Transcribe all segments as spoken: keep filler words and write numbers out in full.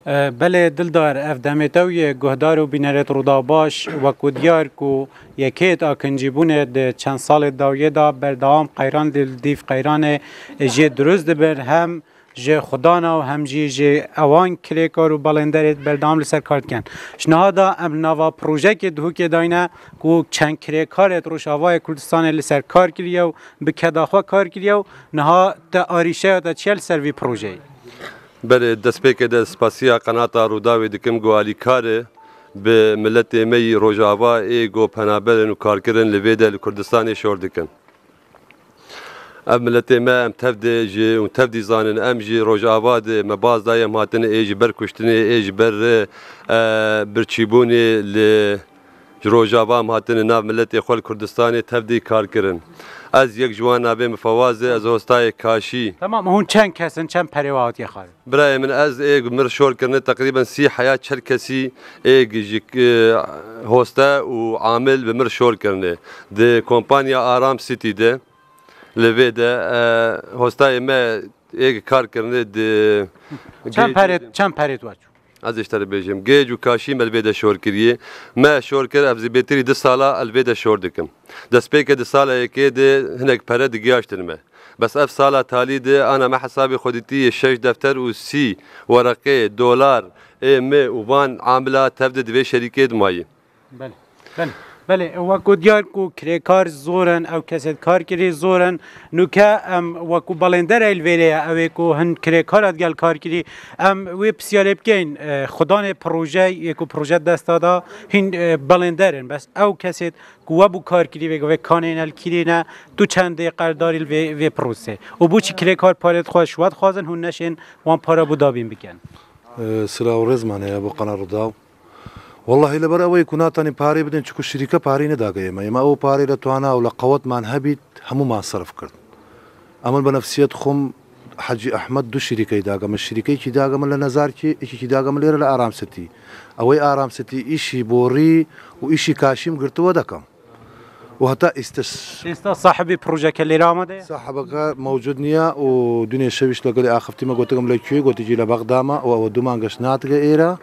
E, belê Dildar, ev demê te wî ye, guhdar û bînerêt Rûdaw baş, wekû diyar ku yekê yêt akincîbûnê di çend salê dawiyê de berdewam qeyran li dîv qeyranê jê dirust dibin, hem ji xwedana û hem jî ji ewan kirêkar û belênderêt berdewam li ser kar dikin. Ji niha de em nava projeyekê Duhokê dayne ku çend kirêkarêt Rojavayê Kurdistanê li ser kar kiriye û bi keda xwe kar kiriye û niha te arîşeya te çi ye li ser vî projeyê? Belê, destpêkê de spasiya qenata Rûdawê dikim ku alîkar e bi miletê me yî Rojava ê ku penaber in û karker in li vê de li Kurdistanê şor dikin. Ev miletê me em tev de jî û tev dî zanin, em jî Rojava de me baz daye, em hatine ê ji ber kuştinê, ê ji ber, e, birçîbûnê li Ji Rojava em hatine nav miletê xwe li Kurdistanê tevdî kar kirin. Ez yek ji wan navê min Fewaz e, ez Hostayê Kaşî. Tamam, hûn çend kes in, çend perê we hatiye xwarin? Birayê min, ez ê mir şor kirine teqrîben sî heya çel kesî ê ji, e, hoste û amil bi mir şor kirine. Di kompanya Aram City de, li vê de, e, hostayê me ê kar kirine di Çend gê- perê, çend perê tu çû? Ez ê ji te re bêjim. Gêj û kaşî me li vê de şor kiriye. Me şor kir, ev zî bêtirî du sala ez li vê de şor dikim. Destpêkê di sala yekê de hinek pere digiyaştin me. Bes ev sala talî de ana me hesabê xwedîtî yê şeş defter û sî wereqê dolar ê me û van amila tev de di vê şerîkê de mayî. Belê. Belê. Belê, wek ku diyar ku kirêkar zor in, ew kesê kar kirî zor in, nûke em wek ku belênderê li vêrê ye, ew ê ku hin kirêkar digel kar kirî, em wê pisyarê bikeyn, e, xudanê proje, yê ku proje desta da, hîn, e, belênder in. Bes ew kesê ku we bû kar kirî, vê, vê kanê ne li kîrê ne, tu çendê qerdarî li vê, vê prosê. Û bû çi kirêkar parê xwe ji we dixwazin, hûn neşên wan para bû dabîn bikin? E, silav û rêzman heye bo qena Rûdaw. Wellahî li ber ew ê ku natanî parê bidin, çiku şirîke parî nedage ême. Ême ew parê li twana û li qewetman hebît, hemûman serf kirin. Emin bi nefsiyet xwim Hecî Ehmed du şirîkeyî dage min. Şirîkeyekî dage min li Nezarkî, êkîkî dage min lêre li Aram City. Ew ê Aram City îşî borî û îşî kaşîm girtiwe dekem. Û heta îstiş. Êsta sahibê projeke lêre amade ye? Sahibeke mewcud niye û dûnê şevîş li gelê axiftiye me gotikim li kuyê, gotikî li Bexda me û ew du manga ji nadige êre.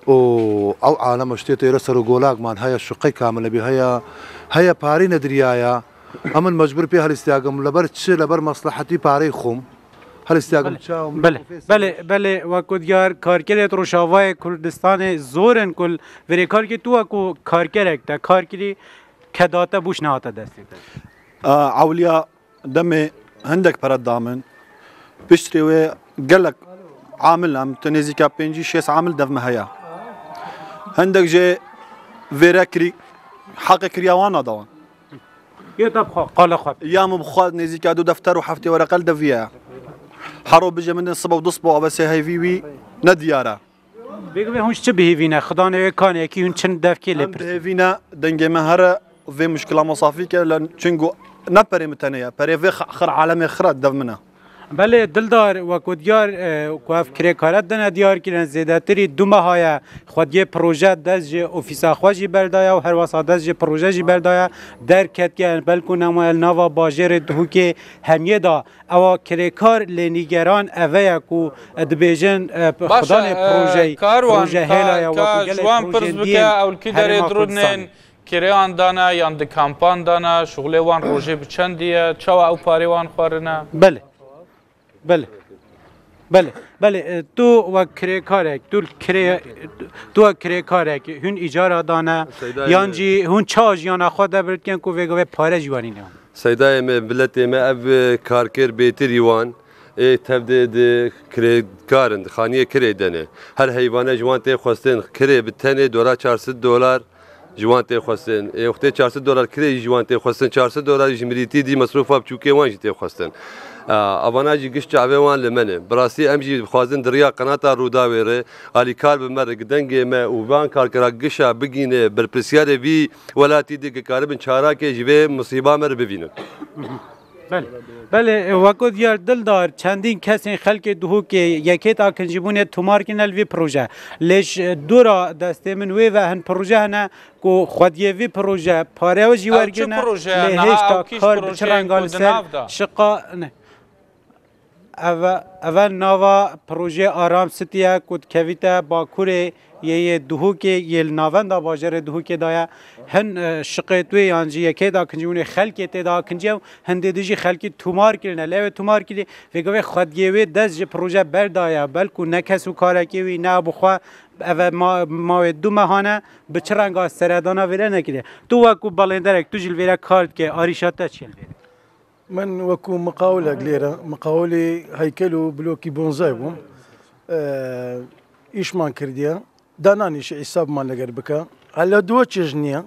û ew alem ştê têre ser û golak man heye, şuqey kamil bî heye, heye parî nediriyaye. Em in mecbur pê helîstiyakim, li ber çi, li ber meslehetî parey xwim. Helîstiyakim Belê, çaw, belê, belê, belê, wek ku diyar karkerê Rojavayê Kurdistanê zor in ku li vêrê karkê tu wek ku karkerek te kar kirî, keda te bûş nehate destê te. A, ewliya demê hindek pere da min. Piştrê wê gelek amil em, tu nêzîka pêncî şêst amil dev me heye. Hindek jê vêre kirî, heqê kiriya wan nada wan. Yê te bi xwe, qala xwe. Ya min bi xwe nêzîka du defter û heftê wereqe li deviye. Hero bijê min din sibe û du sibe û avesê heyvî wî ne diyar e. Bêgivê hûn ji çi bihêvî ne? Xidanê wê kanê yekî hûn çin devkê lê Em pirsîn. Dihêvî ne, dengê me here vê muşkila me safî ke, le çunku ne perê min tenê ye. Perê vê xe-, xir alemê xira dev min e. Belê Dildar, wek ku diyar, e, ku ev kirêkare dine diyar kirin, zêdetirî du meha ye xwediyê proje dest ji ofîsa xwe jî berdaye û herwesa dest ji proje jî berdaye derketiye, belkû nema li nava bajêrê Duhokê hemiyê da. Ewa kirêkar lê nîgeran eve ye ku dibêjin, e, Baş e, xudanê e, projeyê, karwan, proje ka, hêla ye, ka wekû gelek ji wan pirs projeyên bike, diyên ew li kî herêma derê dirûnên Kurdistanê. Kirêyan dane yan di kampan dane, şuxulê wan rojê bi çendî ye, çawa ew parê wan xwarine? Belê. Belê. Belê. Belê, e, tu wek kirêkarek, tu kirê-, tu wek kirêkarek, hûn îcara dane, Seydayê yan me. Jî hûn çawa jiyana xwe debir dikin ku vê gavê pare jî wanîne? Seydayê me, miletê me ev, e, karker bêtirî wan, ê tev de di kirêkar in, di xaniyê kirê de ne. Her heyvane ji wan tê xwestin, kirê bi tenê dora çar sed dolar ji wan tê xwestin. Ê wextê çar sed dolar kirê jî ji wan tê xwestin, çar sed dolar ji mirîtî dî mesrûfa biçûkê wan jî tê xwestin. A, avana jî giş çavê wan li me ne. Bi rastî em jî dixwazin di riya qenata Rûdawê re alîkar bi me re, dengê me û van karkera gişa bigîne berpirsiyarê vî welatî dî, ku karibin çarakê ji vê misîba me re bivînin. Belê. Belê, e, weko diyar Dildar, çendîn kesên xelkê Duhokê yekê ta kincîbûnê tomar kirine li vî proje. Lê ji dora destê min wê ve hin proje hene ku xwediyê vî proje pare jî Ew çi wergirine, proje ye? Lê Niha hêşta ew kîj kar bi çi proje ye renga ku li di ser nav de? Şiqa ne. Eve, eve nava projeyê Aram City ye ku dikevîte Bakurê yê, yê Duhokê, yê li navenda bajarê Duhokê de ye. Hin, e, şiqê tu yê yan jî yekê dakincî hûn ê xelkê tê dakinciye û hindê din jî xelkî tomar kirine. Lê ew ê tomar kirî, vê gavê xwediyê wê dest ji proje berdaye. Belkû ne kes û karekê wî, ne bi xwe, eve ma-, mawê du mehan e, bi çi renga seredana vêre nekiriye. Tu wekû belênderek, tu jî li vêre kar dike, arîşa te çi ye li vêre? Min wekû miqawilek lêre, miqawilê heykel û blokî bonzay bû. Ee, îşman kirdiye. Dananîşî hîsabman leger bike. Hela duwa çêj niye.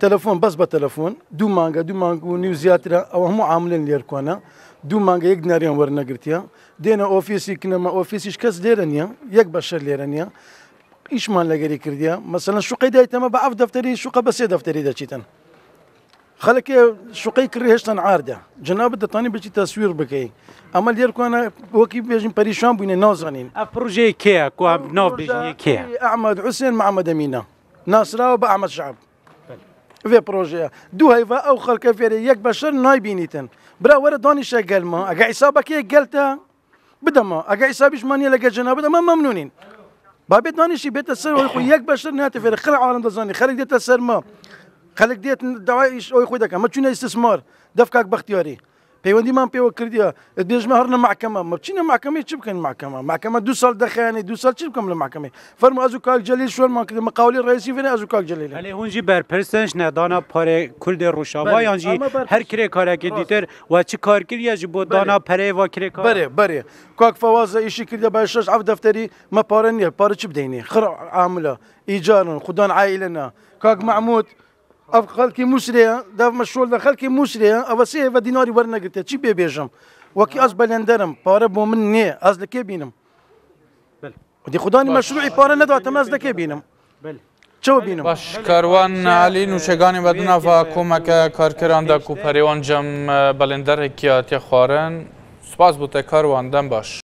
Telefon, bes be telefon. Du mange, du mange û nîw ziyatire. Ew hemû amilên lêr kone. Du mange yek dinariyan wernegirtiye. Dêne ofîsî kineme, ofîsî ji kes lêre niye. Yek beşer lêre niye. Îşman legerî kirdiye. Mesela şuqê dayteme be ev defterî, şuqa be sê defterî de çîtin. Xelkê şuqey kirî hêştan erde. Cenabê ditanî biçî teswîr bikey. Ama lêr ku ene wekî bêjin perîşan bûyne, nazanîn. Ev projeyê kê ye ku em nav bêjin yê kê ye? Ehmed Husên, Mihemed Emîn e. Nasrawa bi Ehmed Şeab. Vê projeye. Du heyva ew xelke fêrê yek beşer naybînîtin. Bira were danîşe gel ma. Ege hesabekê gel te, bide ma. Ege hesabî ji ma niye lege cenabê de, me memnûnîn. Babê danîşî bête ser oy xwe yek beşer nehate fêrê. Xelk alem dizanî. Xelk dête ser ma. Xelk dêt dawa îş oy xwe deke. Me çûne îstismar. Defkak bextiyarî. Peywendî man pê we kirdiye. Dibêjime herine mehkeme. Me çîne mehkemeyê çi bikin mehkeme? Mehkeme du sal dexeyanê, du sal çi bikim li mehkemeyê? Fermo ez û Kak Celîl şwer man kirdi. Miqawilê reîsî vêne ez û Kak Celîl. Hale hûn jî berpirs in ji nedana parê Kurdê Rojava Belê, yan jî ama berpirs. Her kirêkarekê Rast. Dîtir we çi kar kiriye ji bo Belê. Dana pereyê va kirêkar? Berê, berê. Kak Fewaz e îşî kirdiye, berê şeş heft defterî me pare niye. Pare çi bideynê? Xir amile, îcarin, xudan aîlena. Kak Mahmud, ev xelkê Mûsrê ye, dev me şol de xelkê Mûsrê ye, ev sê hêve dînarî wernegirtiye. Çi pê bêjim? Wekî ez belenderim, pare bo min nê, ez li kê bînim? Belê. Dî xudanî Baş. Meşrûî pare nedate me, ez li kê bînim? Belê. Çawa bînim? Baş, Karwan Elî, nûçeganê me di nava komeke karkeran de ku perê wan cem, e, belênderek hatiye xwarin. Spas bo te Karwan, dem baş.